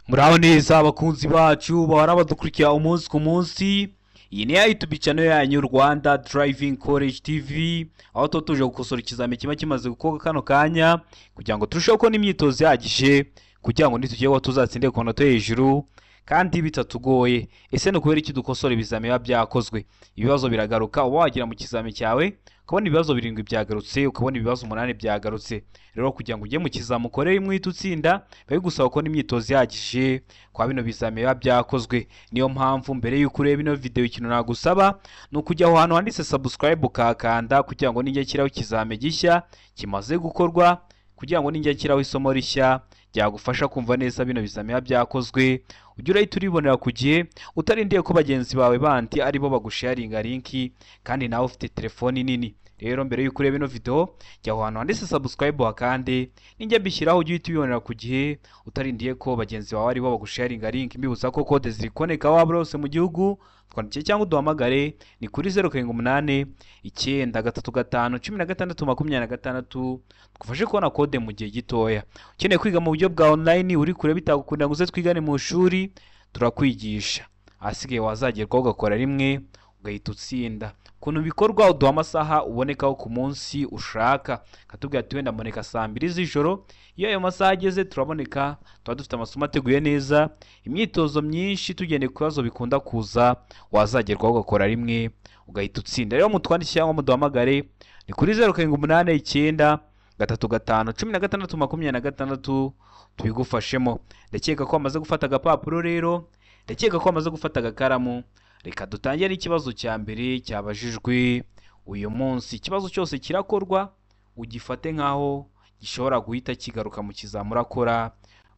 Muraho neza abakunzi bacu bahora badukurikira umunsi ku munsi. Iyi ni ya YouTube channel yanyu, Rwanda Driving College TV, aho tuba tuje gukosora ikizami kiba kimaze gukorwa kano kanya, kugira ngo turusheho kubona imyitozo ihagije, kugira ngo nitugeraho tuzatsinde ku manota yo hejuru kandi bitatugoye. Ese ni ukubera iki dukosora ibizami biba byakozwe? Ibibazo biragaruka. Uba wagera mu kizami cyawe ukabona ibibazo birindwi byagarutse, ukabona ibibazo umunani byagarutse. Rero kugira ngo ujye mu kizami ukore rimwe uhite utsinda, biba bigusaba kubona imyitozo ihagije kwa bino bizami biba byakozwe. Niyo mpamvu mbere y'uko ureba ino video, ikintu nagusaba ni ukujya aho hantu handitse subscribe ukahakanda, kugira ngo nijya nshyiraho ikizami gishya kimaze gukorwa, kugira ngo nijya nshyiraho isomo rishya ryagufasha kumva neza bino bizami biba byakozwe, ujye urahita uribonera ku gihe, utarindiye ko bagenzi bawe bandi aribo bagusharinga link kandi nawe ufite telefoni nini. Rero mbere y'uko ureba ino video, jya aho hantu handitse subscribe wakande, nijya mbishyiraho ujye uhita ubibonera ku gihe, utarindiye ko bagenzi bawe aribo bagusharinga link. Mbibutsa ko code ziri kuboneka waba uri hose mu gihugu. Twandikire cyangwa uduhamagare, ni kuri 0789351626, tugufashe kubona code mu gihe gitoya. Ukeneye kwiga mu buryo bwa online, uri kure bitagukundira ngo uze twigane mu ishuri, turakwigisha. Ahasigaye wazagerwaho ugakora rimwe ugahita utsinda. Ukuntu bikorwa, uduha amasaha ubonekaho ku munsi ushaka, katubwira ati wenda mboneka saa 2 z'ijoro. Iyo ayo masaha ageze turaboneka, tuba dufite amasomo ateguye neza, imyitozo myinshi tugendeye ku bibazo bikunda kuza. Wazagerwaho ugakora rimwe ugahita utsinda. Rero mutwandikire cyangwa muduhamagare, ni kuri 0789351626, tubigufashemo. Ndakeka ko wamaze gufata agapapuro, rero ndakeka ko wamaze gufata agakaramu. Reka dutangire n'ikibazo cya mbere cyabajijwe uyu munsi. Ikibazo cyose kirakorwa, ugifate nk'aho gishobora guhita kigaruka mu kizami urakora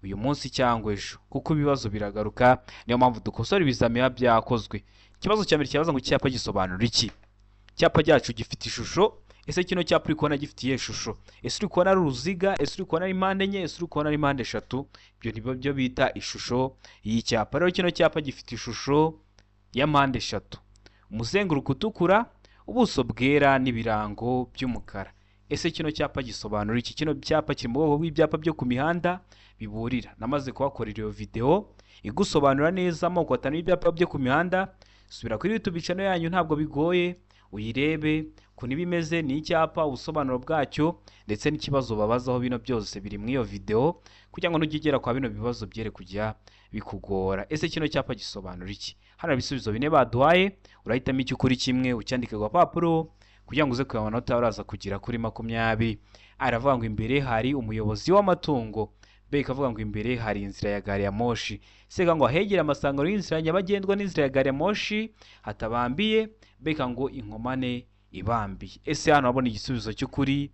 uyu munsi cyangwa ejo, kuko ibibazo biragaruka. Niyo mpamvu dukosora ibizami biba byakozwe. Ikibazo cya mbere kibaza ngo icyapa gisobanura iki? Icyapa cyacu gifite ishusho. Ese kino cyapa uri kubona gifite iyihe shusho? Ese uri kubona ari uruziga? Ese uri kubona ari mpande enye? Ese uri kubona ari mpande eshatu? Ibyo ni byo bita ishusho y'icyapa. Rero kino cyapa gifite ishusho ya mpande eshatu, umuzenguruko utukura, ubuso bwera n'ibirango by'umukara. Ese kino cyapa gisobanura iki? Kino cyapa kiri mu bwoko bw'ibyapa byo ku mihanda biburira. Namaze kuhakorera iyo video igusobanura neza amoko atanu y'ibyapa byo ku mihanda. Subira kuri YouTube channel yanyu, ntabwo bigoye, uyirebe ukuntu iba imeze. Ni icyapa, ubusobanuro bwacyo ndetse n'ikibazo babazaho, bino byose biri muri iyo video, kugira ngo nujya ugera kwa bino bibazo byere kujya bikugora. Ese kino cyapa gisobanura iki? Hano ibisubizo bine baduhaye, urahitamo icyo ukuri kimwe, ucyandike ku gapapuro kugira ngo uze kureba amanota uraza kugera kuri 20. Aravuga ngo imbere hari umuyobozi w'amatungo, B ikavuga ngo imbere hari inzira ya gari ya moshi, C ikavuga ngo ahegere amasangano y'inzira nyabagendwa n'inzira ya gari ya moshi hatabambiye, B ikavuga ngo inkomane ibambiye. Ese hano urabona igisubizo cy'ukuri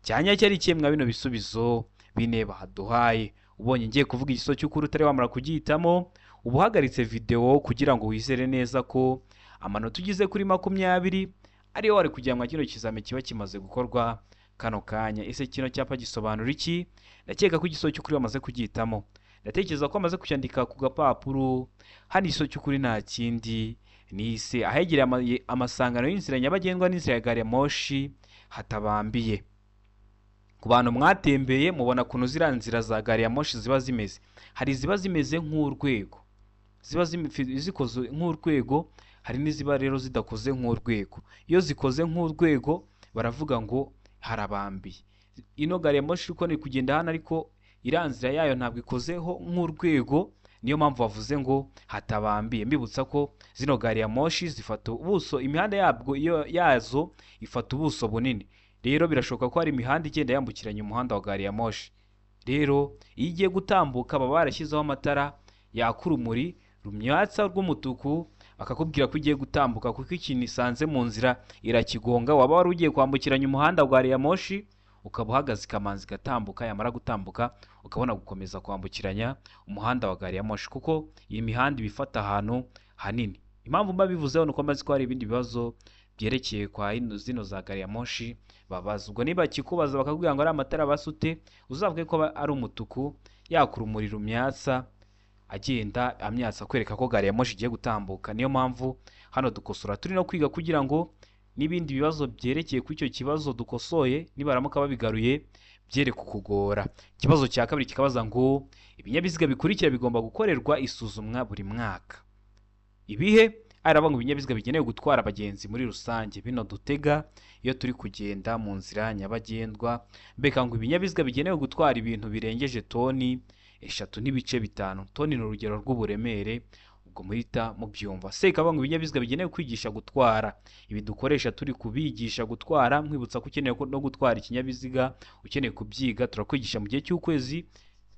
cya nyacyo ari ikihe mwa bino bisubizo bine baduhaye? Ubonye ngiye kuvuga igisubizo cy'ukuri utari wamara kugihitamo, uba uhagaritse videwo kugira ngo wizere neza ko amanota ugize kuri 20 ariyo wari kugira ngo kino kizami kiba kimaze gukorwa kano kanya. Ese kino cyapa gisobanura iki? Ndakeka ko igisubizo cy'ukuri wamaze kugihitamo, ndatekereza ko wamaze kucyandika ku gapapuro. Hano igisubizo cy'ukuri nta kindi, ni C, ahegereye amasangano y'inzira nyabagendwa n'inzira ya gari ya moshi hatabambiye. Ku bantu mwatembeye, mubona ukuntu ziriya nzira za gari ya moshi ziba zimeze. Hari iziba zimeze nk'urwego, ziba zikoze nk'urwego, hari n'iziba rero zidakoze nk'urwego. Iyo zikoze nk'urwego baravuga ngo harabambiye. Ino gari ya moshi uko iri kugenda hano, ariko iriya nzira yayo ntabwo ikozeho nk'urwego, niyo mpamvu bavuze ngo hatabambiye. Mbibutsa ko zino gari ya moshi zifata ubuso, imihanda yabwo iyo yazo ifata ubuso bunini. Rero birashoboka ko hari imihanda igenda yambukiranya umuhanda wa gari ya moshi. Rero iyo igiye gutambuka, baba barashyizeho amatara yaka urumuri rumyatsa rw'umutuku, bakakubwira ko igiye gutambuka, kuko ikintu isanze mu nzira irakigonga. Waba wari ugiye kwambukiranya umuhanda wa gari ya moshi, ukaba uhagaze, ikamanza igatambuka, yamara gutambuka ukabona gukomeza kwambukiranya umuhanda wa gari ya moshi, kuko iyi mihanda iba ifata ahantu hanini. Impamvu mba bivuzeho ni uko maze ko hari ibindi bibazo byerekeye kwa zino za gari ya moshi babaza. Ubwo niba kikubaza bakakubwira ngo ari amatara basute, uzavuge ko ari umutuku yaka urumuri rumyatsa, agenda amyatsa kwereka ko gari ya moshi igiye gutambuka. Niyo mpamvu hano dukosora turi no kwiga, kugira ngo n'ibindi bibazo byerekeye kuri icyo kibazo dukosoye, nibaramuka babigaruye byere kukugora. Ikibazo cya kabiri kikabaza ngo ibinyabiziga bikurikira bigomba gukorerwa isuzumwa buri mwaka. Ibihe? Aravuga ngo ibinyabiziga bigenewe gutwara abagenzi muri rusange, bino dutega iyo turi kugenda mu nzira nyabagendwa. Mbega ngo ibinyabiziga bigenewe gutwara ibintu birengeje toni 3.5. Toni ni urugero rw'uburemere, ubwo muhita mubyumva. Se ikavuga ngo ibinyabiziga bigenewe kwigisha gutwara, ibi dukoresha turi kubigisha gutwara. Nkwibutsa ko ukeneye no gutwara ikinyabiziga, ukeneye kubyiga, turakwigisha mu gihe cy'ukwezi,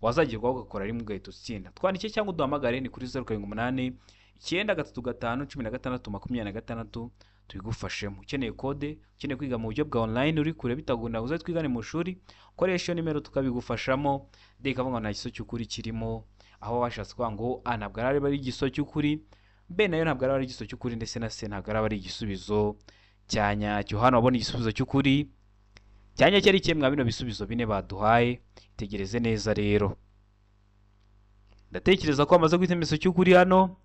wazagerwaho ugakora rimwe ugahita utsinda. Twandike cyangwa uduhamagare ni kuri 078 935 16 26 tubigufashemo. Ukeneye kode, ukeneye kwiga mu buryo bwa online uri kure bitagunda uze twigane mu shuri, koresha iyo nimero tukabigufashamo. D ikavuga ngo nta gisubizo cy'ukuri kirimo, aho bashatse kuvuga ngo A ntabwo ari igisubizo cy'ukuri, B nayo ntabwo ari igisubizo cy'ukuri, ndetse na C ntabwo ari igisubizo cya nyacyo. Hano wabona igisubizo cy'ukuri cya nyacyo ari kimwe mwa bino bisubizo bine baduhaye. Itegereze neza rero. Ndatekereza ko bamaze guhitamo igisubizo cy'ukuri hano,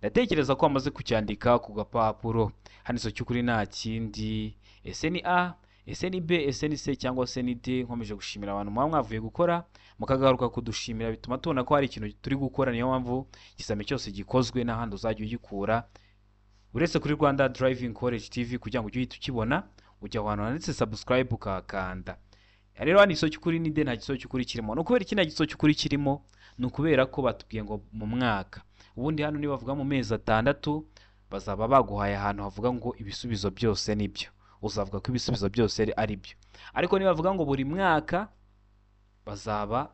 ndatekereza ko bamaze kucyandika ku gapapuro. Hano igisubizo cy'ukuri nta kindi, ese ni A, ese ni B, ese ni C cyangwa se ni D? Nkomeje gushimira abantu muba mwavuye gukora mukagaruka kudushimira, bituma tubona ko hari ikintu turi gukora. Niyo mpamvu ikizami cyose gikozwe n'ahandi uzajya ugikura uretse kuri Rwanda Driving College TV, kugira ngo ujye uhita ukibona, ujya ahantu handitse subscribe ukahakanda. Rero hano igisubizo cy'ukuri ni D, nta gisubizo cy'ukuri kirimo. Ni ukubera iki nta gisubizo cy'ukuri kirimo? Ni ukubera ko batubwiye ngo mu mwaka. Ubundi hano nibavuga mu mezi 6 bazaba baguhaye ahantu havuga ngo ibisubizo byose nibyo, uzavuga ko ibisubizo byose ari byo. Ariko nibavuga ngo buri mwaka bazaba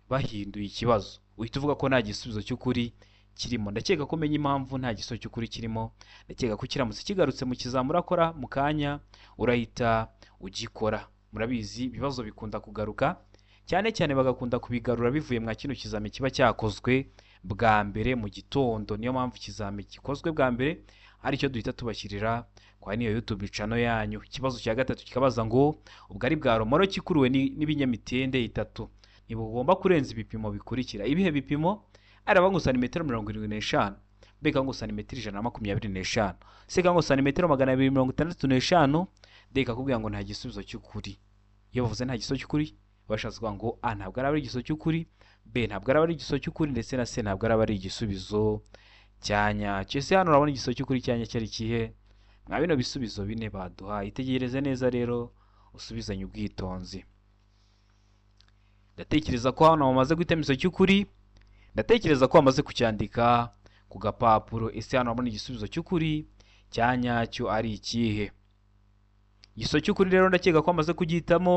bahinduye ikibazo, uhita uvuga ko nta gisubizo cy'ukuri kirimo. Ndakeka ko umenya impamvu nta gisubizo cy'ukuri kirimo. Ndakeka ko kiramutse kigarutse mu kizami urakora mu kanya urahita ugikora. Murabizi ibibazo bikunda kugaruka cyane cyane, bagakunda kubigarura bivuye mwa kino kizami kiba cyakozwe bwa mbere mu gitondo. Niyo mpamvu ikizami gikozwe bwa mbere aricyo duhita tubashyirira kwa niyo YouTube channel yanyu. Ikibazo cya gatatu kikabaza ngo ubugari bwa romoroki ikuruwe n'ibinyamitende 3 ntibugomba kurenza ibipimo bikurikira. Ibihe bipimo? Araba ngo santimetero 75, B ngo santimetero 125, C ngo santimetero 265, D ikakubwira ngo nta gisubizo cy'ukuri. Iyo bavuze nta gisubizo cy'ukuri bashatse kuvuga ngo A ntabwo ari igisubizo cy'ukuri, B ntabwo ari igisubizo cy'ukuri, ndetse na C ntabwo ari igisubizo cya nyacyo. Ese hano urabona igisubizo cy'ukuri cya nyacyo ari ikihe mwa bino bisubizo bine baduhaye? Itegereze neza rero usubizanye ubwitonzi. Ndatekereza ko hano bamaze guhitamo igisubizo cy'ukuri, ndatekereza ko bamaze kucyandika ku gapapuro. Ese hano urabona igisubizo cy'ukuri cya nyacyo ari ikihe? Igisubizo cy'ukuri rero ndakeka ko bamaze kugihitamo,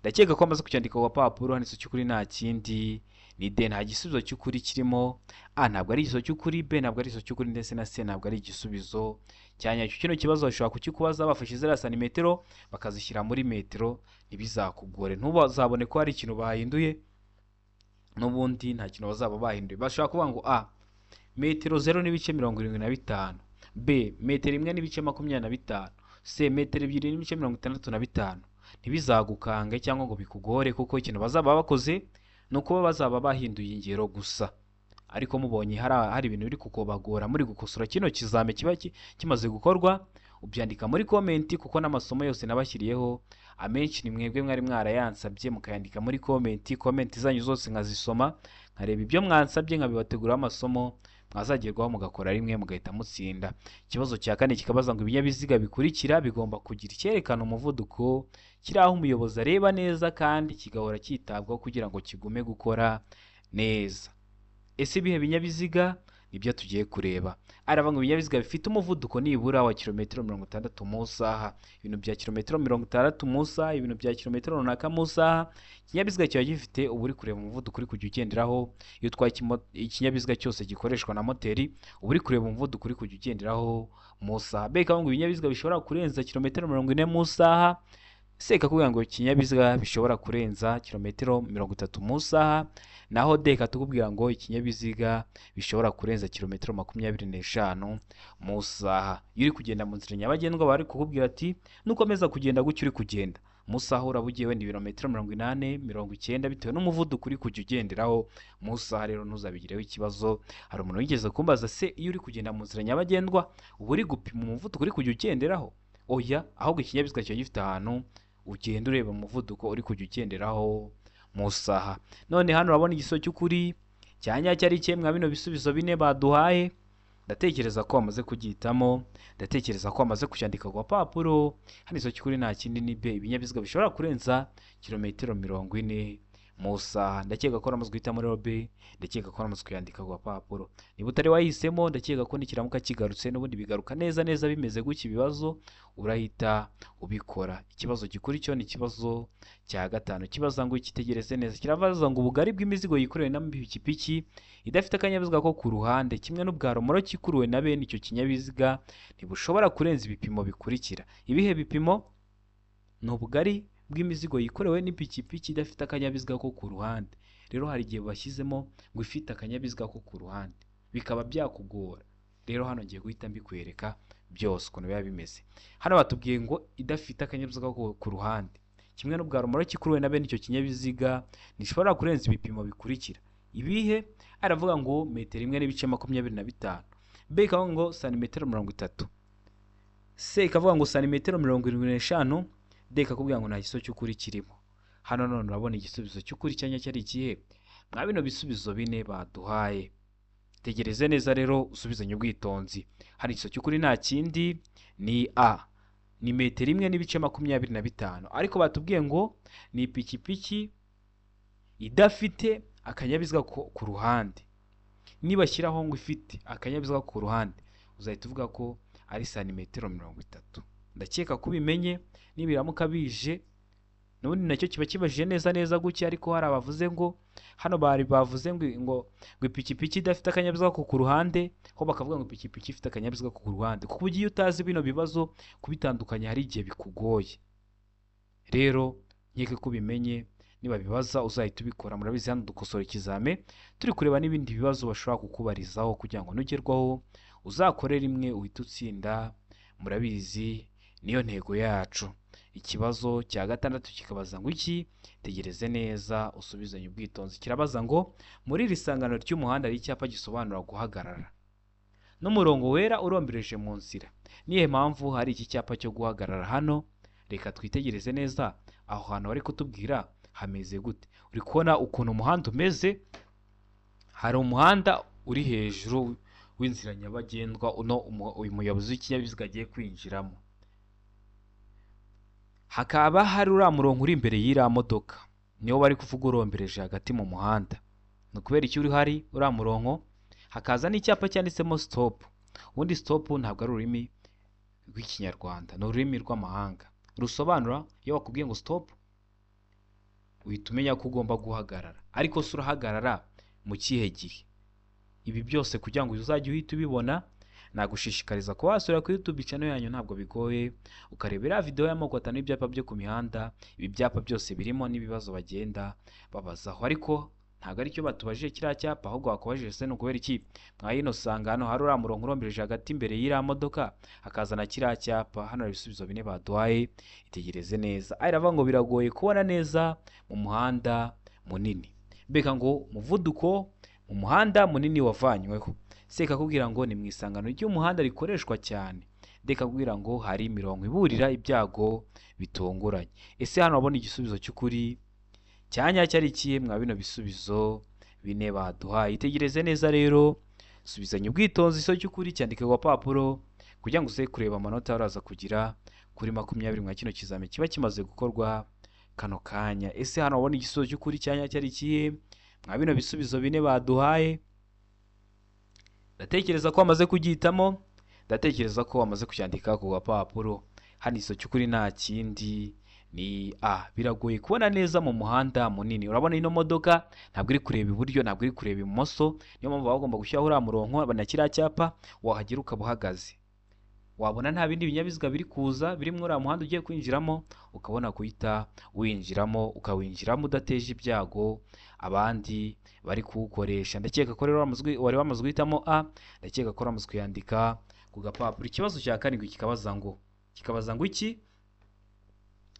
ndakeka ko bamaze kucyandika ku gapapuro. Hano igisubizo cy'ukuri nta kindi ni D, nta gisubizo cy'ukuri kirimo. A ntabwo ari igisubizo cy'ukuri, B ntabwo ari igisubizo cy'ukuri, ndetse na C ntabwo ari igisubizo cya nyacyo. Kino kibazo bashobora kukikubaza bafashe ziriya santimetero bakazishyira muri metero, ntibizakugore, ntubazabone ko hari ikintu bahinduye, n'ubundi nta kintu bazaba bahinduye. Bashobora kuvuga ngo A metero 0.75, B metero 1.25, C metero 2.65. Ntibizagukange cyangwa ngo bikugore, kuko ikintu bazaba bakoze ni ukuba bazaba bahinduye ingero gusa. Ariko mubonye hari ibintu biri kukubagora muri gukosora kino kizame kiba kimaze gukorwa, ubyandika muri komenti, kuko n'amasomo yose nabashyiriyeho amenshi ni mwebwe mwari mwarayansabye, mukayandika muri komenti. Komenti zanyu zose nkazisoma, nkareba ibyo mwansabye, nkabibateguraho amasomo mwazagerwaho mugakora rimwe mugahita mutsinda. Ikibazo cya kane kikabaza ngo ibinyabiziga bikurikira bigomba kugira icyerekana umuvuduko kiri aho umuyobozi areba neza kandi kigahora cyitabwaho kugira ngo kigume gukora neza. Ese ibihe binyabiziga? Nibyo tugiye kureba. Aravuga ngo ibinyabiziga bifite umuvuduko nibura wa kilometero 60 mu isaha. Ibintu bya kilometero 60 mu isaha, ibintu bya kilometero runaka mu isaha, ikinyabiziga kiba gifite uba uri kureba umuvuduko uri kujya ugenderaho. Iyo utwaye ikinyabiziga cyose gikoreshwa na moteri, uba uri kureba umuvuduko uri kujya ugenderaho mu isaha. B ikavuga ngo ibinyabiziga bishobora kurenza kilometero 40 mu isaha. C ikakubwira ngo ikinyabiziga bishobora kurenza kilometero 30 mu isaha. Naho D ikatubwira ngo ikinyabiziga bishobora kurenza kilometero 25 mu isaha. Iyo uri kugenda mu nzira nyabagendwa bari kukubwira ati nukomeza kugenda gutyo uri kugenda mu isaha uraba ugiye wenda ibirometero 80, 90 bitewe n'umuvuduko uri kujya ugenderaho mu isaha. Rero ntuzabigireho ikibazo. Hari umuntu wigeze kumbaza se iyo uri kugenda mu nzira nyabagendwa uba uri gupima umuvuduko uri kujya ugenderaho? Oya, ahubwo ikinyabiziga kiba gifite ahantu Ugenda ureba umuvuduko uri kujya ugenderaho mu saha. None hano urabona igisubizo cy'ukuri cya nyacyo ari ikihe mwa bino bisubizo bine baduhaye? Ndatekereza ko wamaze kugihitamo, ndatekereza ko wamaze kucyandika ku gapapuro. Hano igisubizo cy'ukuri nta kindi, ni B, ibinyabiziga bishobora kurenza kilometero 40 mu saha. Ndakeka ko wamaze guhitamo rero B, ndakeka ko wamaze kuyandika ku gapapuro. Niba utari wahisemo, ndakeka ko nikiramuka kigarutse n'ubundi bigaruka neza neza bimeze gutya, ibibazo urahita ubikora. Ikibazo gikurikiyeho ni ikibazo cya gatanu, kibaza ngo ikitegereze neza. Kirabaza ngo ubugari bw'imizigo yikorewe n'amapikipiki idafite akanyabiziga ko ku ruhande kimwe n'ubwa romoroki ikuruwe na bene icyo kinyabiziga ntibushobora kurenza ibipimo bikurikira. Ibihe bipimo? Ni ubugari bw'imizigo yikorewe n'ipikipiki idafite akanyabiziga ko ku ruhande. Rero hari igihe bashyizemo ngo ifite akanyabiziga ko ku ruhande, bikaba byakugora. Rero hano ngiye guhita mbikwereka byose ukuntu biba bimeze. Hano batubwiye ngo idafite akanyabiziga ko ku ruhande kimwe n'ubwa romoroki ikuruwe na bene icyo kinyabiziga ntishobora kurenza ibipimo bikurikira. Ibihe? Aravuga ngo metero 1 n'ibice 25, B ikavuga ngo santimetero 30, C ikavuga ngo santimetero 75, D ikakubwira ngo nta gisubizo cy'ukuri kirimo. Hano none urabona igisubizo cy'ukuri cya nyacyo ari ikihe mwa bino bisubizo bine baduhaye? Tegereze neza rero, usubizanye ubwitonzi. Hano igisubizo cy'ukuri nta kindi, ni A, ni metero 1 n'ibice 25. Ariko batubwiye ngo ni ipikipiki idafite akanyabiziga ko ku ruhande. Nibashyiraho ngo ifite akanyabiziga ku ruhande, uzahita uvuga ko ari santimetero 30. Ndakeka ko ubimenye. Nibiramuka bije n'ubundi nacyo kiba kibajije neza neza gutya, ariko hari abavuze ngo hano bari bavuze ngo ipikipiki idafite akanyabiziga ko ku ruhande, ho bakavuga ngo ipikipiki ifite akanyabiziga ko ku ruhande. Kuko ugiye utazi bino bibazo, kubitandukanya hari igihe bikugoye. Rero nkeke ko ubimenye, nibabibaza uzahita ubikora. Murabizi, hano dukosora ikizame turi kureba n'ibindi bibazo bashobora kukubarizaho kugira ngo nugerwaho uzakore rimwe uhite utsinda. Murabizi, niyo ntego yacu. Ikibazo cya gatandatu kikabaza ngo iki? Tegereze neza, usubizanye ubwitonzi. Kirabaza ngo muri iri sangano ry'umuhanda hari icyapa gisobanura guhagarara n'umurongo wera urombereje mu nzira. Niyo mpamvu hari iki cyapa cyo guhagarara hano? Reka twitegereze neza aho hantu bari kutubwira hameze gute. Uri kubona ukuntu umuhanda umeze? Hari umuhanda uri hejuru w'inzira nyabagendwa, uno uyu muyobozi w'ikinyabiziga agiye kwinjiramo, hakaba hari uriya murongo uri imbere y'iriya modoka, niwo bari kuvuga urombereje hagati mu muhanda. Ni ukubera iki uri hari uriya murongo? Hakaza n'icyapa cyanditsemo stop. Ubundi stop ntabwo ari ururimi rw'Ikinyarwanda, ni ururimi rw'amahanga rusobanura, iyo bakubwiye ngo stop uhita umenya ko ugomba guhagarara. Ariko se urahagarara mu kihe gihe? Ibi byose kugira ngo uzajye uhita ubibona, nagushishikariza kuba wasura kuri YouTube channel yanyu, ntabwo bigoye, ukareba iriya video y'amoko atanu y'ibyapa byo ku mihanda. Ibi byapa byose birimo n'ibibazo bagenda babazaho, ariko ntabwo aricyo batubajije kiriya cyapa. Ahubwo bakubajije se ni ukubera iki mwa hino sangano hari uriya murongo urombereje hagati imbere y'iriya modoka, hakazana kiriya cyapa? Hano hari ibisubizo bine baduhaye, itegereze neza. A iravuga ngo biragoye kubona neza mu muhanda munini, mbega ngo umuvuduko mu muhanda munini wavanyweho. C ikakubwira ngo ni mu isangano ry'umuhanda rikoreshwa cyane. D ikakubwira ngo hari imirongo iburira ibyago bitunguranye. Ese hano wabona igisubizo cy'ukuri cya nyacyo ari ikihe mwa bino bisubizo bine baduhaye? Itegereze neza rero, subizanye ubwitonzi, igisubizo cy'ukuri cyandike ku gapapuro kugira ngo uze kureba amanota uraza kugira kuri 20 mwa kino kizami kiba kimaze gukorwa kano kanya. Ese hano wabona igisubizo cy'ukuri cya nyacyo ari ikihe mwa bino bisubizo bine baduhaye? Ndatekereza ko wamaze kugihitamo, ndatekereza ko wamaze kucyandika ku gapapuro. Hano igisubizo cy'ukuri nta kindi, ni A, biragoye kubona neza mu muhanda munini. Urabona ino modoka ntabwo iri kureba iburyo, ntabwo iri kureba ibumoso, niyo mpamvu baba bagomba gushyiraho uriya murongo na kiriya cyapa. Wahagera ukaba uhagaze, wabona nta bindi binyabiziga biri kuza biri muri uriya muhanda ugiye kwinjiramo, ukabona guhita winjiramo, ukawinjiramo udateje ibyago abandi bari kuwukoresha. Ndakeka ko rero wari wamaze guhitamo A, ndakeka ko wamaze kuyandika ku gapapuro. Ikibazo cya karindwi kikabaza ngo iki?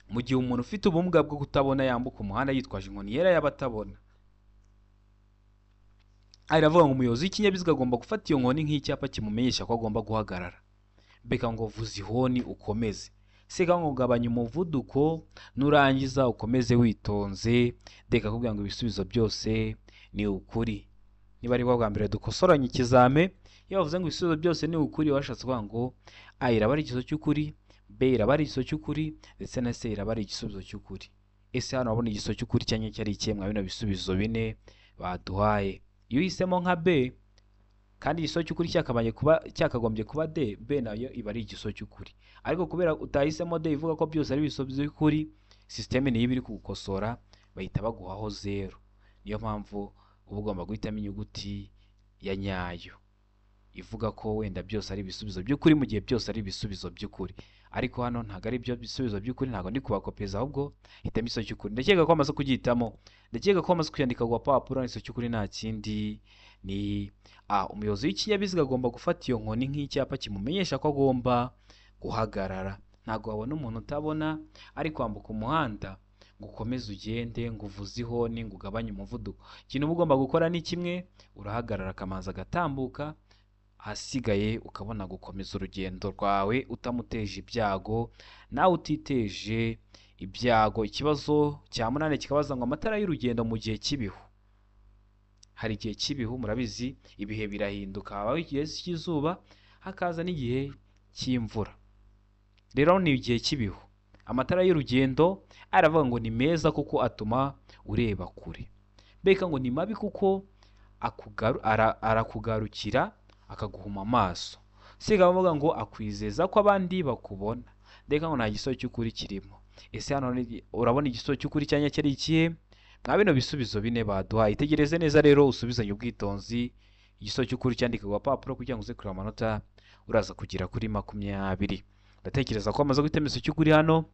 Mu gihe umuntu ufite ubumuga bwo kutabona yambuka umuhanda yitwaje inkoni yera y'abatabona, iravuga ngo umuyobozi w'ikinyabiziga agomba gufata iyo nkoni nk'icyapa kimumenyesha ko agomba guhagarara. Mbega ngo vuza ihoni ukomeze. C ikavuga ngo gabanya umuvuduko nurangiza ukomeze witonze. D ikakubwira ngo ibisubizo byose ni ukuri. Niba ari bwo bwa mbere dukosoranye ikizame, iyo bavuze ngo ibisubizo byose ni ukuri, bashatse kuvuga ngo A iraba ari igisubizo cy'ukuri, B iraba ari igisubizo cy'ukuri, ndetse na C iraba ari igisubizo cy'ukuri. Ese hano wabona igisubizo cy'ukuri cyangwa cyari ikihe mwa bino bisubizo bine baduhaye? Iyo uhisemo nka B kandi igisubizo cy'ukuri cyakagombye kuba D, B nayo iba ari igisubizo cy'ukuri. Ariko kubera utahisemo D ivuga ko byose ari ibisubizo by'ukuri, sisiteme niyo iba iri kugukosora, bahita baguhaho 0. Niyo mpamvu uba ugomba guhitamo inyuguti ya nyayo ivuga ko wenda byose ari ibisubizo by'ukuri, mu gihe byose ari ibisubizo by'ukuri. Ariko hano ntabwo ari byo bisubizo by'ukuri, ntabwo ndi kubakopeza, ahubwo hitamo igisubizo cy'ukuri. Ndakeka ko wamaze kugihitamo, ndakeka ko wamaze kuyandika ku gapapuro. Igisubizo cy'ukuri nta kindi ni A. Umuyobozi w'ikinyabiziga agomba gufata iyo nkoni nk'icyapa kimumenyesha ko agomba guhagarara. Ntabwo wabona umuntu utabona ari kwambuka umuhanda ngo ukomeze ugende, ngo uvuze ihoni, ngo ugabanye umuvuduko. Ikintu uba ugomba gukora ni kimwe, urahagarara akamanza agatambuka, ahasigaye ukabona gukomeza urugendo rwawe utamuteje ibyago, nawe utiteje ibyago. Ikibazo cya 8 kikabaza ngo amatara y'urugendo mu gihe cy'ibihu. Hari igihe cy'ibihu, murabizi ibihe birahinduka, habaho igihe cy'izuba hakaza n'igihe cy'imvura. Rero ni igihe cy'ibihu, amatara y'urugendo aravuga ngo ni meza kuko atuma ureba kure, mbega ngo ni mabi kuko arakugarukira akaguhuma amaso. C ikavuga ngo akwizeza ko abandi bakubona. Ndeka ngo nta gisubizo cy'ukuri kirimo. Ese hano urabona igisubizo cy'ukuri cyangwa cyari ikihe mwa bino bisubizo bine baduhaye? Itegereze neza rero, usubizanye ubwitonzi igisubizo cy'ukuri cyandika ku gapapuro kugira ngo uze kureba amanota uraza kugera kuri 20. Ndatekereza ko wamaze guhitamo igisubizo cy'ukuri hano,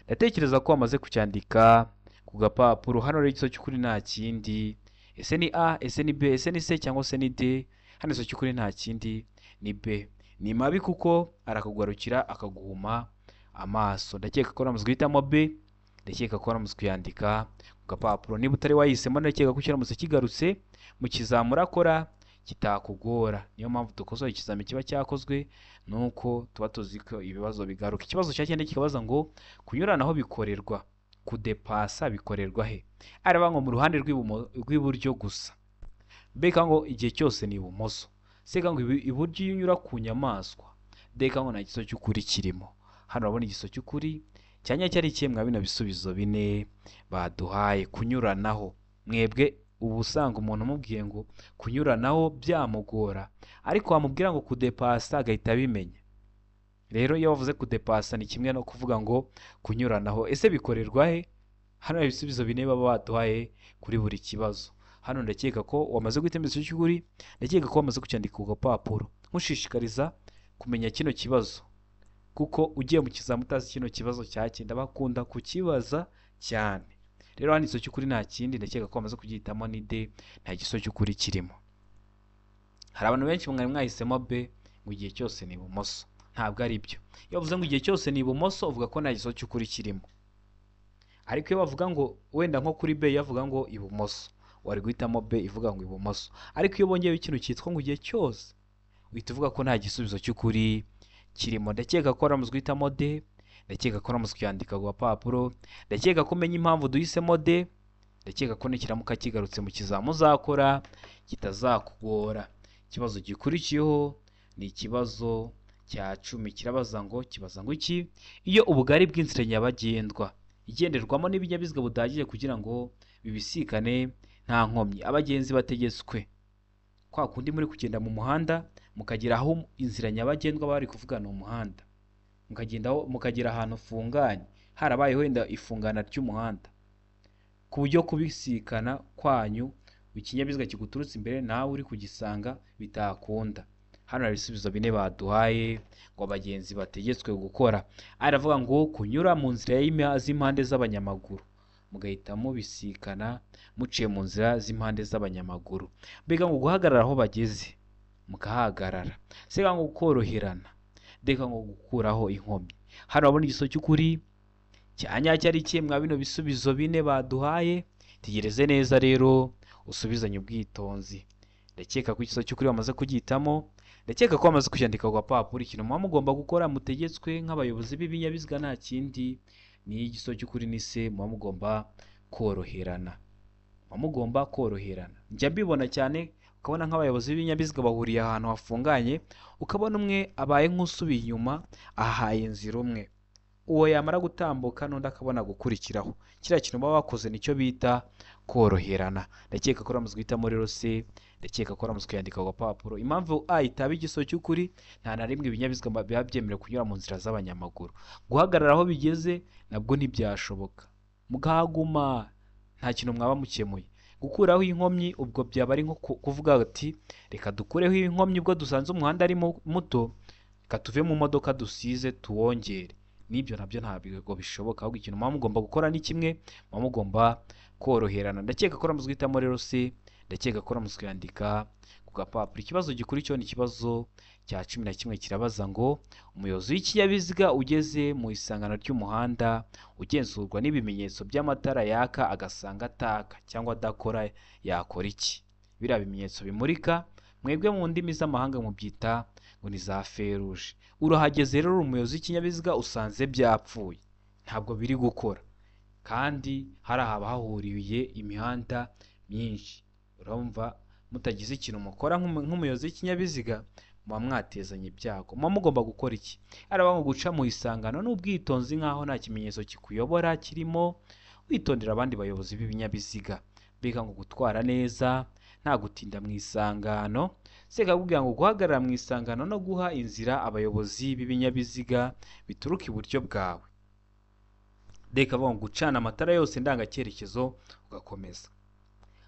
ndatekereza ko wamaze kucyandika ku gapapuro. Hano rero igisubizo cy'ukuri nta kindi. Ese ni A, ese ni B, ese ni C cyangwa se ni D? Hano igisubizo cy'ukuri nta kindi ni B. Ni mabi kuko arakugarukira akaguhuma amaso. Ndakeka ko wamaze guhitamo B, ndakeka ko wamaze kuyandika ku gapapuro. Niba utari wayihisemo, ndakeka ko kiramutse kigarutse mu kizamura akora kitakugora. Niyo mpamvu dukosora ikizami kiba cyakozwe, nuko tuba tuzi ko ibibazo bigaruka. Ikibazo cya 9 kikabaza ngo kunyuranaho bikorerwa, kudepasa bikorerwa he? Aravuga ngo mu ruhande rw'iburyo gusa, mbega ngo igihe cyose ni ibumoso. C ngo iburyo iyo unyura ku nyamaswa. D ngo nta gisubizo cy'ukuri kirimo. Hano urabona igisubizo cy'ukuri cyanya cyari ikihe mwa bino bisubizo bine baduhaye? Kunyuranaho, mwebwe uba usanga umuntu umubwiye ngo kunyuranaho byamugora, ariko wamubwira ngo kudepasa agahita abimenya. Rero iyo bavuze kudepasa ni kimwe no kuvuga ngo kunyuranaho. Ese bikorerwa he? Hano hari ibisubizo bine baba baduhaye kuri buri kibazo. Hano ndakeka ko wamaze guhitamo igisubizo cy'ukuri, ndakeka ko wamaze kucyandika ku gapapuro. Nkushishikariza kumenya kino kibazo, kuko ugiye mu kizami utazi kino kibazo cya 9 bakunda kukibaza cyane. Rero hano igisubizo cy'ukuri nta kindi, ndakeka ko wamaze kugihitamo ni D, nta gisubizo cy'ukuri kirimo. Hari abantu benshi mwari mwahisemo B ngo igihe cyose ni ibumoso. Ntabwo ari byo. Iyo bavuze ngo igihe cyose ni ibumoso, uvuga ko nta gisubizo cy'ukuri kirimo. Ariko iyo bavuga ngo wenda nko kuri B yavuga ngo ibumoso, wari guhitamo B ivuga ngo ibumoso. Ariko iyo bongeyeho ikintu cyitwa ngo igihe cyose, uhita uvuga ko nta gisubizo cy'ukuri kirimo. Ndakeka ko waramaze guhitamo D, ndakeka ko waramaze kuyandika ku gapapuro, ndakeka ko umenya impamvu duhisemo D, ndakeka ko nikiramuka kigarutse mu kizami uzakora kitazakugora. Ikibazo gikurikiyeho ni ikibazo cya 10, kirabaza ngo kibaza ngo iki? Iyo ubugari bw'inzira nyabagendwa igenderwamo n'ibinyabiziga budahagije kugira ngo bibisikane nta nkomyi, abagenzi bategetswe. Kwa kundi muri kugenda mu muhanda mukagera aho inzira nyabagendwa bari kuvuga ni umuhanda, mukagera ahantu ufunganye, harabaye wenda ifungana ry'umuhanda, ku buryo kubisikana kwanyu ikinyabiziga kiguturutse imbere nawe uri kugisanga bitakunda. Hano hari ibisubizo bine baduhaye ngo abagenzi bategetswe gukora. Aravuga ngo kunyura mu nzira z'impande z'abanyamaguru, mugahita mubisikana muciye mu nzira z'impande z'abanyamaguru. Mbega ngo guhagarara aho bageze mukahagarara, se ngo koroherana, ndeka ngo gukuraho inkomyi. Hano urabona igisubizo cy'ukuri cya nyacyo ari ikihe mwa bino bisubizo bine baduhaye? Tegereze neza rero usubizanye ubwitonzi. Ndakeka ko igisubizo cy'ukuri wamaze kugihitamo, Ndakeka ko bamaze kucyandika ku gapapuro. Ikintu muba mugomba gukora mutegetswe nk'abayobozi b'ibinyabiziga nta kindi, ni igisubizo cy'ukuri ni se, muba mugomba koroherana. Muba mugomba koroherana. Njya mbibona cyane, ukabona nk'abayobozi b'ibinyabiziga bahuriye ahantu hafunganye, ukabona umwe abaye nk'usubiye inyuma ahaye inzira umwe, uwo yamara gutambuka n'undi akabona gukurikiraho. Kiriya kintu baba bakoze nicyo bita koroherana. Ndakeka ko uramaze guhitamo rero se, ndakeka ko uramaze kuyandika ku gapapuro. Impamvu A itaba igisubizo cy'ukuri, nta na rimwe ibinyabiziga biba byemerewe kunyura mu nzira z'abanyamaguru. Guhagarara aho bigeze nabwo ntibyashoboka, mukahaguma nta kintu mwaba mukemuye. Gukuraho inkomyi ubwo byaba ari nko kuvuga ati reka dukureho inkomyi ubwo dusanze umuhanda ari muto, reka tuve mu modoka dusize tuwongere. N'ibyo nabyo ntabwo bishoboka. Ahubwo ikintu muba mugomba gukora ni kimwe, muba mugomba koroherana. Ndakeka ko uramaze guhitamo rero se, ndakeka ko uramaze kuyandika ku gapapuro. Ikibazo gikurikiyeho ni ikibazo cya 11, kirabaza ngo umuyobozi w'ikinyabiziga ugeze mu isangano ry'umuhanda ugenzurwa n'ibimenyetso by'amatara yaka agasanga ataka cyangwa adakora yakora iki? Biriya bimenyetso bimurika mwebwe mu ndimi z'amahanga mubyita ngo ni za feruje. Urahageze rero uri umuyobozi w'ikinyabiziga usanze byapfuye, ntabwo biri gukora, kandi hari ahaba hahuriye imihanda myinshi. Urumva mutagize ikintu mukora nk'umuyobozi w'ikinyabiziga muba mwatezanye ibyago. Muba mugomba gukora iki? Araba ngo guca mu isangano n'ubwitonzi nk'aho nta kimenyetso kikuyobora kirimo, witondera abandi bayobozi b'ibinyabiziga. Mbega ngo gutwara neza nta gutinda mu isangano. Sekakubwira ngo guhagarara mu isangano no guha inzira abayobozi b'ibinyabiziga bituruka iburyo bwawe. Reka ngo gucana amatara yose ndangacyerekezo ugakomeza.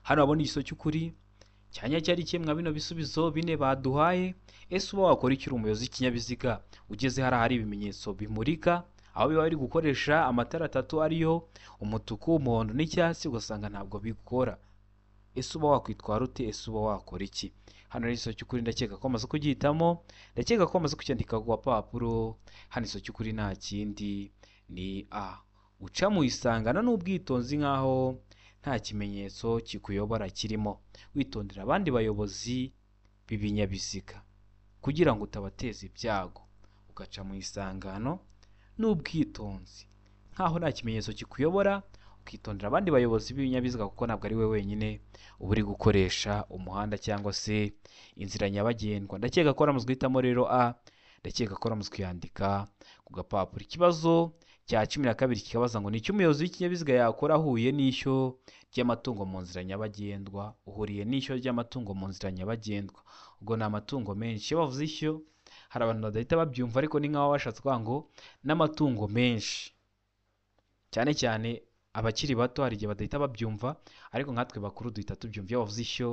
Hano wabona igisubizo cy'ukuri cyanya cyari kimwe bino bisubizo bine baduhaye. Ese uba wakora iki uri umuyobozi w'ikinyabiziga ugeze hari ahari ibimenyetso bimurika, aho biba biri gukoresha amatara atatu ariyo umutuku, umuhondo n'icyatsi, ugasanga ntabwo bikora? Ese uba wakwitwara ute? Ese uba wakora iki? Hano rero igisubizo cy'ukuri ndakeka ko amaze kugihitamo, ndakeka ko amaze kucyandika ku gapapuro. Hano igisubizo cy'ukuri nta kindi ni A, guca mu isangano n'ubwitonzi nk'aho nta kimenyetso kikuyobora kirimo, witondera abandi bayobozi b'ibinyabiziga kugira ngo utabateza ibyago, ugaca mu isangano n'ubwitonzi nk'aho nta kimenyetso kikuyobora, ukitondera abandi bayobozi b'ibinyabiziga kuko ntabwo ari we wenyine uba uri gukoresha umuhanda cyangwa se inzira nyabagendwa. Ndakeka ko uramaze guhitamo rero A, ndakeka ko uramaze kuyandika ku gapapuro. Ikibazo cya 12 kikabaza ngo ni icyo umuyobozi w'ikinyabiziga yakora ahuye n'ishyo ry'amatungo mu nzira nyabagendwa. Uhuriye n'ishyo ry'amatungo mu nzira nyabagendwa, ubwo ni amatungo menshi. Iyo bavuze ishyo hari abantu badahita babyumva, ariko ni nk'aho bashatse kuvuga ngo n'amatungo menshi, cyane cyane abakiri bato hari igihe badahita babyumva, ariko nkatwe bakuru duhita tubyumva. Iyo bavuze ishyo,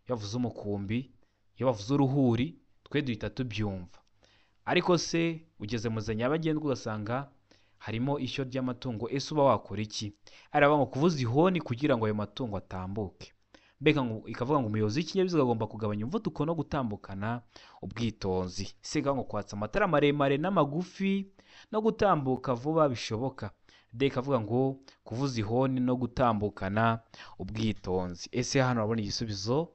iyo bavuze umukumbi, iyo bavuze uruhuri, twe duhita tubyumva. Ariko se ugeze mu nzira nyabagendwa ugasanga harimo ishyo ry'amatungo, ese uba wakora iki? Araba ngo kuvuza ihoni kugira ngo ayo matungo atambuke. Mbega ngo ikavuga ngo umuyobozi w'ikinyabiziga agomba kugabanya umuvuduko no gutambukana ubwitonzi. Se ngo kwatsa amatara maremare n'amagufi no gutambuka vuba bishoboka. D ikavuga ngo kuvuza ihoni no gutambukana ubwitonzi. Ese hano urabona igisubizo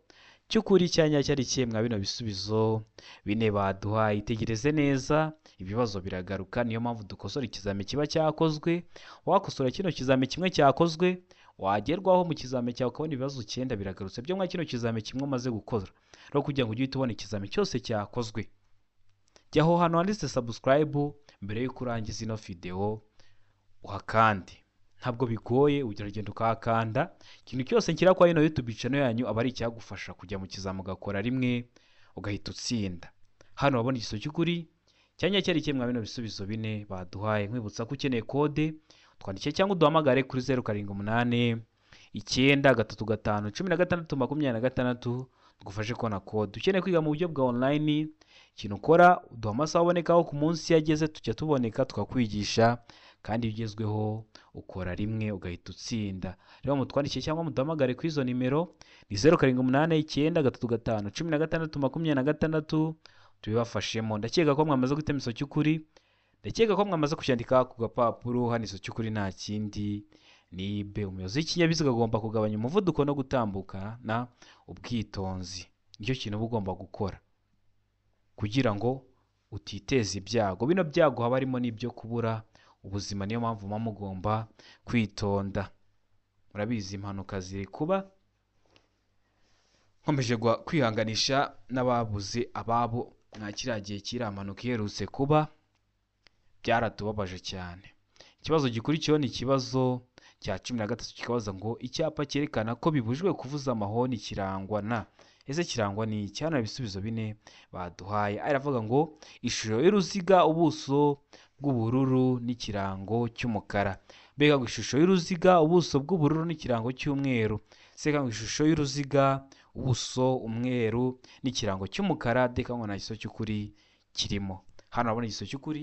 cy'ukuri cyanya cyari kimwe mwa bino bisubizo bine baduhaye? Itegereze neza, ibibazo biragaruka, niyo mpamvu dukosora ikizami kiba cyakozwe. Wakosora kino kizami kimwe cyakozwe, wagerwaho mu kizami cyawe ukabona ibibazo 9 biragarutse byo mwa kino kizami kimwe umaze gukora. Rero kugira ngo ujye uhita ubona ikizami cyose cyakozwe, jya aho hantu handitse subscribe mbere y'uko urangiza ino video uhakande. Ntabwo bigoye, ugeragenda ukahakanda. Ikintu cyose nshyira kwa ino YouTube channel yanyu aba ari icyagufasha kujya mu kizami ugakora rimwe ugahita utsinda. Hano wabona igisubizo cy'ukuri cyanya cyari kimwe mwa bino bisubizo bine baduhaye. Nkwibutsa ko ukeneye kode twandike cyangwa uduhamagare kuri 0 7 8 9 3 5 16 26 tugufashe kubona kode. Ukeneye kwiga mu buryo bwa online, ikintu ukora uduha amasaha abonekaho ku munsi yageze, tujya tuboneka tukakwigisha, kandi iyo ugezweho ukora rimwe ugahita utsinda. Rero mutwandikiye cyangwa muduhamagare kuri izo nimero ni 0 7 8 9 3 5 16 26 tubibafashemo. Ndakeka ko mwamaze guhitamo igisubizo cy'ukuri, ndakeka ko mwamaze kucyandika ku gapapuro. Hano igisubizo cy'ukuri nta kindi ni B. Umuyobozi w'ikinyabiziga agomba kugabanya umuvuduko no gutambukana ubwitonzi, nicyo kintu uba ugomba gukora. kugira ngo utiteza ibyago. Bino byago haba harimo n'ibyo kubura ubuzima, niyo mpamvu muba mugomba kwitonda. Murabizi impanuka ziri kuba, nkomeje kwihanganisha n'ababuze ababo mwa kiriya gihe kiriya mpanuka iherutse kuba, byaratubabaje cyane. Ikibazo gikurikiyeho ni ikibazo cya 13, kikabaza ngo icyapa cyerekana ko bibujijwe kuvuza amahoni kirangwa na, ese kirangwa ni iki? Hano ibisubizo bine baduhaye. Aravuga ngo ishusho y'uruziga, ubuso bw'ubururu n'ikirango cy'umukara. Mbega ngo ishusho y'uruziga, ubuso bw'ubururu n'ikirango cy'umweru. Seka ngo ishusho y'uruziga, ubuso umweru n'ikirango cy'umukara. Deka ngo nta gisubizo cy'ukuri kirimo. Hano urabona igisubizo cy'ukuri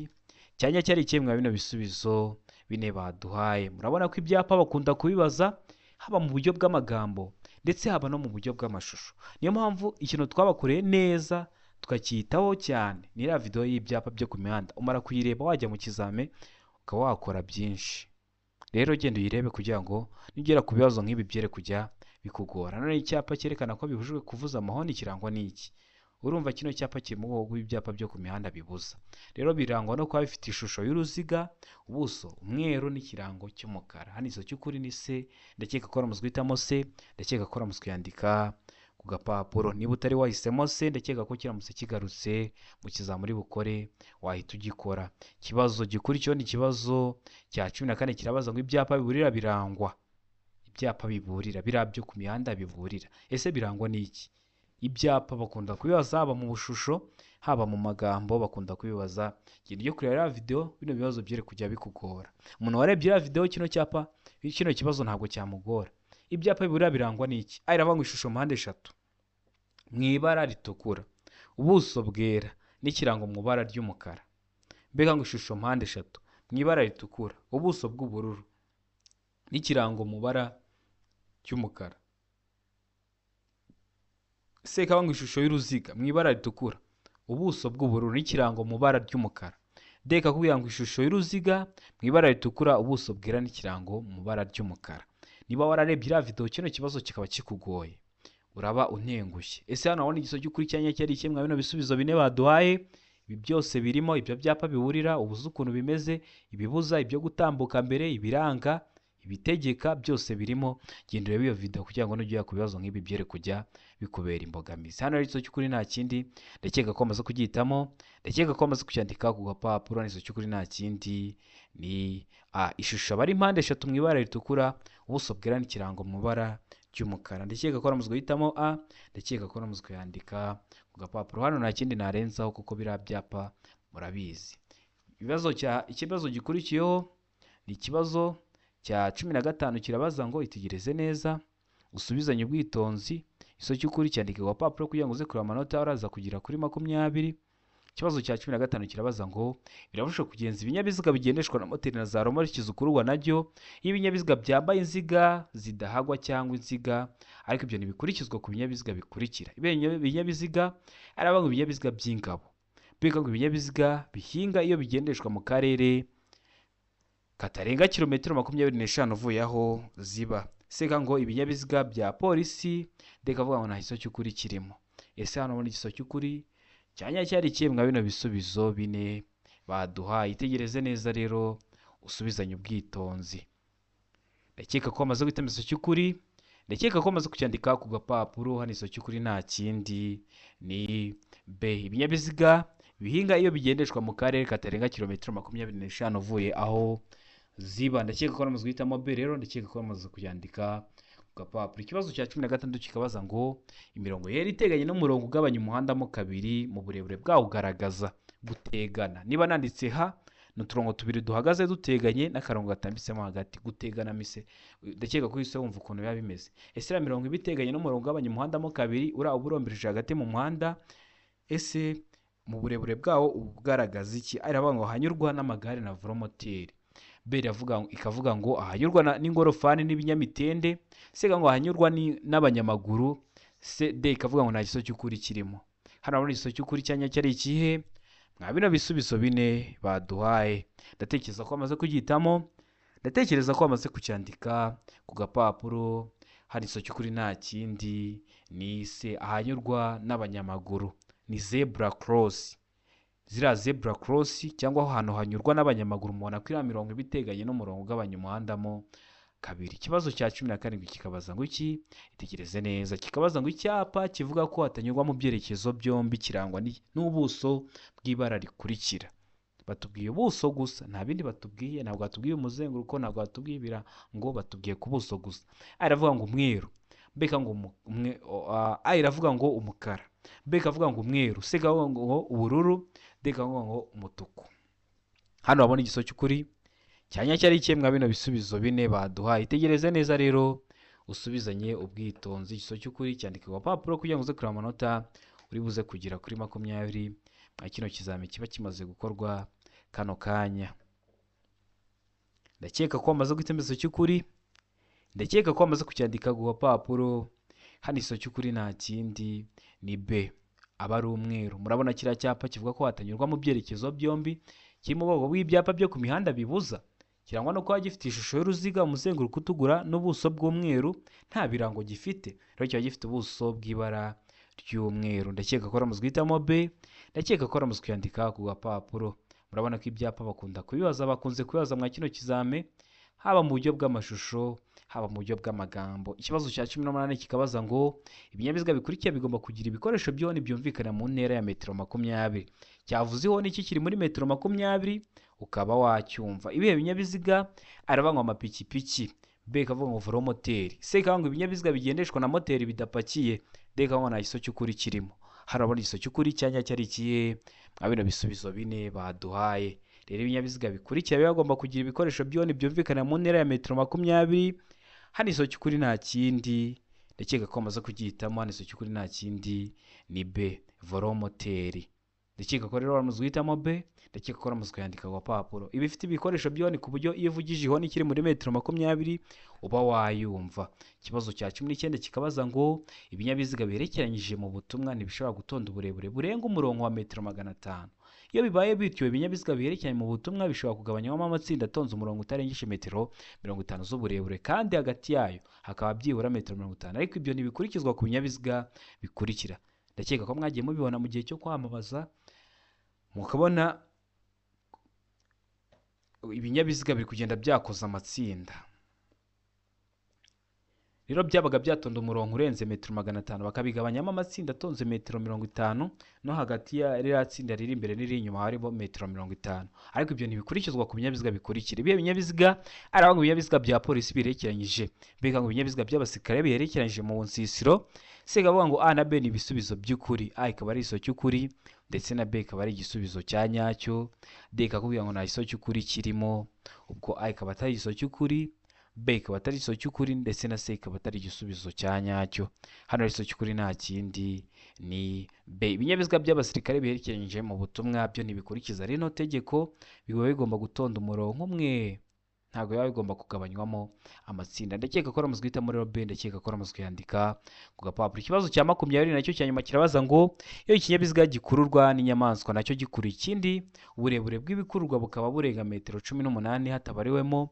cyanya cyari kimwe bino bisubizo bine baduhaye. Murabona ko ibyapa bakunda kubibaza haba mu buryo bw'amagambo ndetse haba no mu buryo bw'amashusho. Niyo mpamvu ikintu twabakoreye neza tukacyitaho cyane ni iriya video y'ibyapa byo ku mihanda. Umara kuyireba wajya mu kizame ukaba wakora byinshi. Rero genda uyirebe kugira ngo nugera ku bibazo nk'ibi byere kujya bikugora. None icyapa cyerekana ko bibujijwe kuvuza amahoni kirangwa n'iki? Urumva kino cyapa kiri mu bwoko bw'ibyapa byo ku mihanda bibuza. Rero birangwa no kuba bifite ishusho y'uruziga, ubuso umweru n'ikirango cy'umukara. Hano iso cy'ukuri ni C, ndakeka ko wamaze guhitamo C, ndakeka ko wamaze kuyandika ku gapapuro. Niba utari wahisemo C, ndakeka ko kiramutse kigarutse mu kizamuri bukore wahita ugikora. Ikibazo gikurikiyeho ni ikibazo cya 14, kirabaza ngo ibyapa biburira birangwa. Ibyapa biburira, biriya byo ku mihanda biburira, ese birangwa n'iki? Ibyapa bakunda kubibaza haba mu bushusho haba mu magambo, bakunda kubibaza. Genda ujye kureba iriya video, bino bibazo byere kujya bikugora. Umuntu warebye iriya video, kino cyapa, kino kibazo ntabwo cyamugora. Ibyapa biburira birangwa n'iki? A iravuga ngo ishusho mpande eshatu mu ibara ritukura, ubuso bwera n'ikirango mu ibara ry'umukara. Mbega ngo ishusho mpande eshatu mu ibara ritukura, ubuso bw'ubururu n'ikirango mu ibara ry'umukara. Seka ngo ishusho y'uruziga mu ibara ritukura, ubuso bw'ubururu n'ikirango mu ibara ry'umukara. Deka kubwira ngo ishusho y'uruziga mu ibara ritukura, ubuso bwera n'ikirango mu ibara ry'umukara. Niba wararebye iriya video, kino kibazo kikaba kikugoye, uraba untengushye. Ese hano urabona igisubizo cy'ukuri cyanya cyari kimwe bino bisubizo bine baduhaye? Ibi byose birimo ibyo byapa biburira, ubuze ukuntu bimeze, ibibuza, ibyo gutambuka mbere, ibiranga, ibitegeka, byose birimo. Genda urebe iyo video kugira ngo nujya ku bibazo nk'ibi byere kujya bikubera imbogamizi. Hano rero igisubizo cy'ukuri nta kindi, ndakeka ko wamaze kugihitamo, ndakeka ko wamaze kucyandika ku gapapuro. Igisubizo cy'ukuri nta kindi ni A, ishusho aba ari mpande eshatu mu ibara ritukura, ubuso bwera n'ikirango mu ibara ry'umukara. Ndakeka ko wamaze guhitamo A, ndakeka ko wamaze kuyandika ku gapapuro. Hano nta kindi narenzaho kuko biriya byapa murabizi. Ikibazo gikurikiyeho ni ikibazo cya 15, kirabaza ngo itegereze neza usubizanye ubwitonzi. Iso cy'ukuri cyandike ku gapapuro kugira ngo uze kureba amanota uraza kugira kuri 20. Ikibazo cya 15 kirabaza ngo birabujijwe kugenza ibinyabiziga bigendeshwa na moteri na za romoriki zikururwa naryo iyo ibinyabiziga byambaye inziga zidahagwa cyangwa inziga, ariko ibyo ntibikurikizwa ku binyabiziga bikurikira. Ibinyabiziga aravuga ngo ibinyabiziga by'ingabo, mbega ngo ibinyabiziga bihinga iyo bigendeshwa mu karere katarenga kilometero 25 uvuye aho ziba. Seka ngo ibinyabiziga bya polisi, ndeka avuga ngo nta gisubizo cy'ukuri kirimo. Ese hano ubona igisubizo cy'ukuri cyanya cyari kimwe bino bisubizo bine baduhaye? Itegereze neza rero usubizanye ubwitonzi. Ndakeka ko wamaze guhitamo igisubizo cy'ukuri, ndakeka ko wamaze kucyandika ku gapapuro. Hano igisubizo cy'ukuri nta kindi ni B, ibinyabiziga bihinga iyo bigendeshwa mu karere katarenga kilometero 25 uvuye aho ziba. Ndakeka ko wamaze guhitamo B rero, ndakeka ko wamaze kuyandika ku gapapuro. Ikibazo cya 16 kikabaza ngo imirongo yera iteganye n'umurongo ugabanya umuhanda mo kabiri mu burebure bwawo ugaragaza gutegana. Niba nanditse H, ni uturongo tubiri duhagaze duteganye n'akarongo gatambitsemo hagati. Gutegana mise, ndakeka ko uhise wumva ukuntu biba bimeze. Ese iriya mirongo iba iteganye n'umurongo ugabanya umuhanda mo kabiri uriya uba urombereje hagati mu muhanda, ese mu burebure bwawo ugaragaza iki? Aravuga ngo hanyurwa n'amagare na velomoteri. B ikavuga ngo ahanyurwa n'ingorofani n'ibinyamitende. C ngo ahanyurwa n'abanyamaguru. C D ikavuga ngo nta gisubizo cy'ukuri kirimo. Hano urabona igisubizo cy'ukuri cyanya cyari ikihe? Mwa bino bisubizo bine baduhaye. Ndatekereza ko bamaze kugihitamo, ndatekereza ko bamaze kucyandika ku gapapuro. Hano igisubizo cy'ukuri nta kindi ni C, ahanyurwa n'abanyamaguru. Ni zebra cross. Ziriya zebra cross cyangwa aho hantu hanyurwa n'abanyamaguru, mubona ko iriya mirongo iba iteganye n'umurongo ugabanya umuhanda mo kabiri. Ikibazo cya 17 kikabaza ngo iki? Itegereze neza. Kikabaza ngo icyapa kivuga ko hatanyurwa mu byerekezo byombi kirangwa n'ubuso bw'ibara rikurikira. Batubwiye ubuso gusa, nta bindi batubwiye, ntabwo batubwiye umuzenguruko, ntabwo batubwiye ibirango, batubwiye ku buso gusa. A iravuga ngo umweru, B ikavuga ngo A iravuga ngo umukara, B ikavuga ngo umweru, C ikavuga ngo ubururu, D ikavuga ngo umutuku. Hano urabona igisubizo cy'ukuri cyanya cyari ikihe mwa bino bisubizo bine baduhaye? Itegereze neza rero, usubizanye ubwitonzi. Igisubizo cy'ukuri cyandika ku gapapuro kugira ngo uze kureba amanota uri buze kugera kuri 20 mwa kino kizami kiba kimaze gukorwa kano kanya. Ndakeka ko wamaze guhitamo igisubizo cy'ukuri, ndakeka ko wamaze kucyandika ku gapapuro. Hano igisubizo cy'ukuri nta kindi ni B, aba ari umweru. Murabona kiriya cyapa kivuga ko hatanyurwa mu byerekezo byombi, kiri mu bwoko bw'ibyapa byo ku mihanda bibuza, kirangwa no kuba gifite ishusho y'uruziga, umuzenguruko utukura n'ubuso bw'umweru, nta birango gifite. Rero kiba gifite ubuso bw'ibara ry'umweru. Ndakeka ko wamaze guhitamo B, ndakeka ko wamaze kuyandika ku gapapuro. Murabona ko ibyapa bakunda kubibaza, bakunze kubibaza mwa kino kizame, haba mu buryo bw'amashusho, haba mu buryo bw'amagambo. Ikibazo cya 18 kikabaza ngo ibinyabiziga bikurikira bigomba kugira ibikoresho by'ihoni byumvikana mu ntera ya metero 20. Cyavuze ihoni kikiri muri metero 20 ukaba wacyumva. Ibihe binyabiziga? Aravuga ngo amapikipiki, B ikavuga ngo velomoteri, C ikavuga ngo ibinyabiziga bigendeshwa na moteri bidapakiye, D ikavuga ngo nta gisubizo cy'ukuri kirimo. Harabona igisubizo cy'ukuri cyanya cyari ikihe mwa bino bisubizo bine baduhaye? Rero ibinyabiziga bikurikira biba bigomba kugira ibikoresho by'ihoni byumvikana mu ntera ya metero 20. Hano igisubizo cy'ukuri nta kindi, ndakeka ko bamaze kugihitamo. Hano igisubizo cy'ukuri nta kindi ni B, velomoteri. Ndakeka ko rero wamaze guhitamo B, ndakeka ko wamaze kuyandika ku gapapuro. Iba ifite ibikoresho by'ihoni ku buryo iyo uvugije ihoni kiri muri metero 20 uba wayumva. Ikibazo cya 19 kikabaza ngo ibinyabiziga biherekeranyije mu butumwa ntibishobora gutonda uburebure burenga umurongo wa metero 500. Iyo bibaye bityo, ibinyabiziga biherekeranye mu butumwa bishobora kugabanywamo amatsinda atonze umurongo utarengeje metero 50 z'uburebure, kandi hagati yayo hakaba byibura metero 50. Ariko ibyo ntibikurikizwa ku binyabiziga bikurikira. Ndakeka ko mwagiye mubibona mu gihe cyo kwamamaza, mukabona ibinyabiziga biri kugenda byakoze amatsinda. Rero byabaga byatonda umurongo urenze metero 500, bakabigabanyamo amatsinda atonze metero 50, no hagati ya ririya tsinda riri imbere n'iriri inyuma harimo metero 50. Ariko ibyo ntibikurikizwa ku binyabiziga bikurikira. Ibihe binyabiziga? Aravuga ngo ibinyabiziga bya polisi biherekeranyije, B ngo ibinyabiziga by'abasirikare biherekeranyije mu nsisiro, C ikavuga ngo A na B ni ibisubizo by'ukuri, A ikaba ari igisubizo cy'ukuri ndetse na B ikaba ari igisubizo cya nyacyo, D ikakubwira ngo nta gisubizo cy'ukuri kirimo. Ubwo A ikaba atari igisubizo cy'ukuri, B ikaba atari igisubizo cy'ukuri ndetse na C ikaba atari igisubizo cya nyacyo. Hano igisubizo cy'ukuri nta kindi ni B. Ibinyabiziga by'abasirikare biherekeranyije mu butumwa byo ntibikurikiza rino tegeko, biba bigomba gutonda umurongo umwe, ntabwo biba bigomba kugabanywamo amatsinda. Ndakeka ko wamaze guhitamo rero B, ndakeka ko wamaze kuyandika ku gapapuro. Ikibazo cya 20 nacyo cya nyuma kirabaza ngo iyo ikinyabiziga gikururwa n'inyamaswa nacyo gikurura ikindi, uburebure bw'ibikururwa bukaba burenga metero 18 hatabariwemo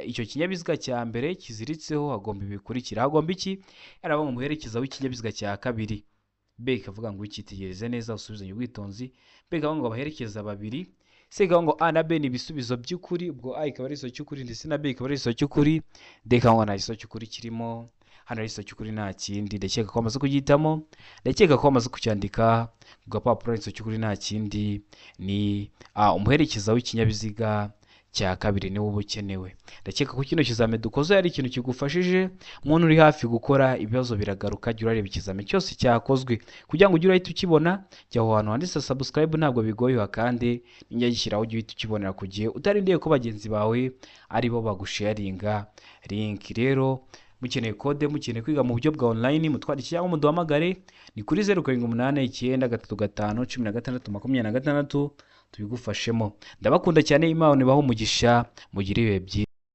icyo kinyabiziga cya mbere kiziritseho, hagomba ibikurikira. Hagomba iki? Aravuga ngo umuherekeza w'ikinyabiziga cya kabiri. B ikavuga ngo icyitegereze neza usubizanye ubwitonzi. B ikavuga ngo abaherekeza babiri. C ikavuga ngo A na B ni ibisubizo by'ukuri, ubwo A ikaba ari igisubizo cy'ukuri ndetse na B ikaba ari igisubizo cy'ukuri, D ikavuga ngo nta gisubizo cy'ukuri kirimo. Hano ari igisubizo cy'ukuri nta kindi. Ndakeka ko wamaze kugihitamo, ndakeka ko wamaze kucyandika ku gapapuro. Igisubizo cy'ukuri nta kindi ni A, umuherekeza w'ikinyabiziga cya kabiri niwo uba ukenewe. Ndakeka ko kino kizami dukoze ari ikintu kigufashije. Umuntu uri hafi gukora ibibazo biragaruka, jya urareba ikizami cyose cyakozwe kugira ngo ujye urahita ukibona. Jya aho hantu handitse subscribe, ntabwo bigoye, uhakande, nijya gishyiraho ujye uhita ukibonera ku gihe, utarindiriye ko bagenzi bawe aribo bagusharinga link. Rero mukeneye kode, mukeneye kwiga mu buryo bwa online, mutwandikire cyangwa muduhamagare, ni kuri 0 7 8 9 3 5 16 26 tubigufashemo. Ndabakunda cyane, Imana ibahe umugisha, mugire ibihe byiza.